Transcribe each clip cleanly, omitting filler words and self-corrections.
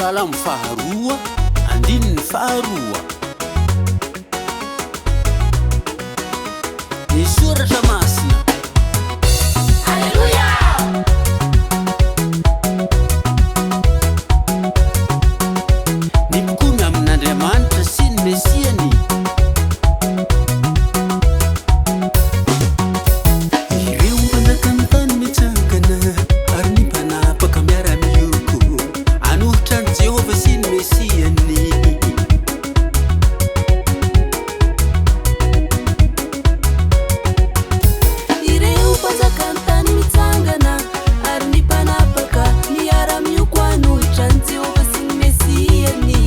Salamo faharoa, andininy faharoa. Ny Soratra Masina. Aleloia! Ny mpikomy amin'Andriamanitra sy ny Mesiany. Ireo mpanjakan'ny tany mitsangana, ary ny mpanapaka miara-mioko, hanohitra an'i Jehovah sy ny Mesiany. Ireo mpanjakan'ny tany mitsangana, ary ny mpanapaka miara-mioko hanohitra an'i Jehovah sy ny Mesiany.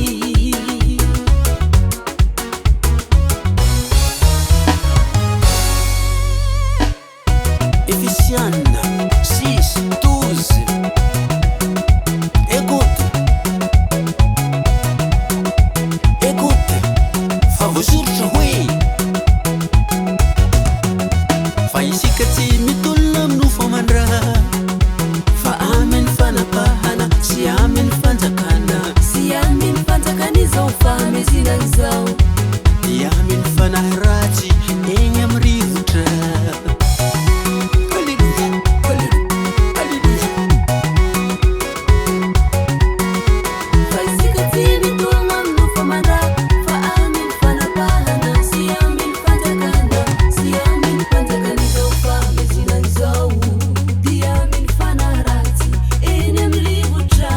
Efesiana 6, 12. Écoute. Écoute. Fa voasoratra hoe. Fa isika tsy mitolona amin'ny nofo aman-dra, fa amin'ny fanapahana sy amin'ny fanjakana. Sy amin'ny fanjakan'izao fahamezinana izao. Dia amin'ny fanahy ratsy eny amin'ny rivotra. Aleloia, aleloia, aleloia. Fa isika tsy mitolona amin'ny nofo aman-dra, fa amin'ny fanapahana sy amin'ny fanjakana, sy amin'ny fanjakan'izao fahamezinana izao, dia amin'ny fanahy ratsy eny amin'ny rivotra.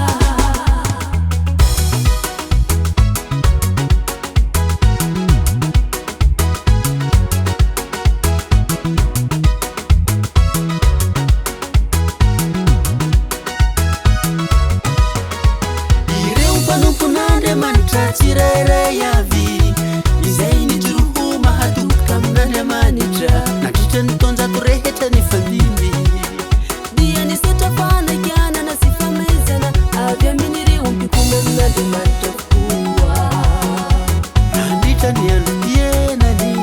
Ireo mpanompon'Andriamanitra tsirairay avy, izay nijoro ho mahatoky tamin'Andriamanitra nandritra ny taonjato rehetra nifandimby, dia nisetra fanaikanana sy famaizana avy amin'ireo mpikomy amin'Andriamanitra avokoa. Nandritra ny androm-piainany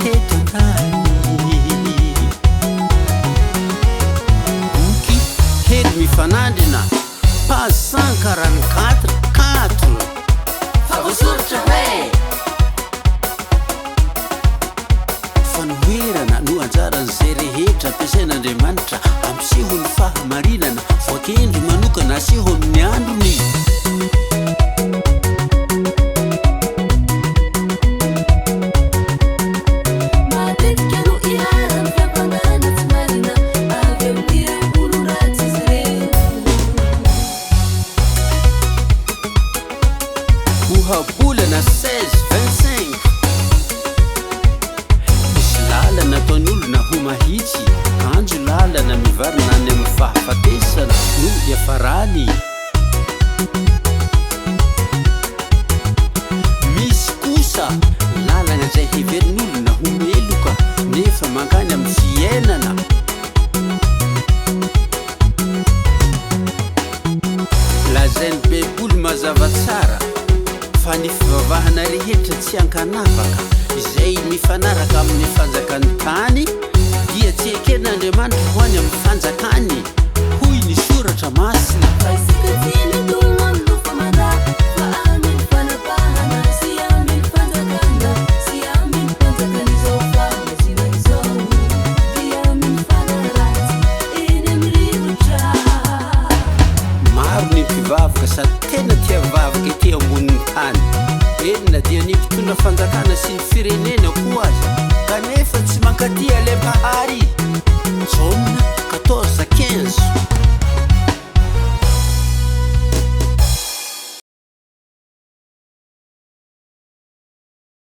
teto an-tany. Boky Hery mifanandrina, page 144, 4. Fa voasoratra hoe. Fanoherana no anjaran'izay rehetra ampiasain'Andriamanitra hampiseho ny fahamarinana voakendry manokana aseho amin'ny androny. Matetika no iharan'ny fiampangana tsy marina avy amin'ireo olon-dratsy izy ireo. Ohabolana 16, 25. Misy lalana ataon'ny olona ho mahitsy, kanjo lalana mivarina any amin'ny fahafatesana no iafarany. Misy kosa lalana izay heverin'olona ho meloka, nefa mankany amin'ny fiainana. Lazain'ny Baiboly mazava tsara fa ny fivavahana rehetra tsy ankanavaka izay mifanaraka amin'ny fanjakan'ny tany dia tsy eken'Andriamanitra ho any amin'ny fanjakany, hoy ny Soratra Masina. Fa isika tsy mitolona amin'ny nofo aman-dra, fa amin'ny fanapahana sy amin'ny fanjakana sy amin'ny fanjakan'izao fahamazina izao, dia amin'ny fanahy ratsy eny amin'ny rivotra. Maro ny mpivavaka sady tena tia vavaka ety ambonin'ny tany, eny na dia ny mpitondra fanjakana sy ny firenena koa aza, kanefa tsy mankatia ilay Mpahary. Jaona 14, 15.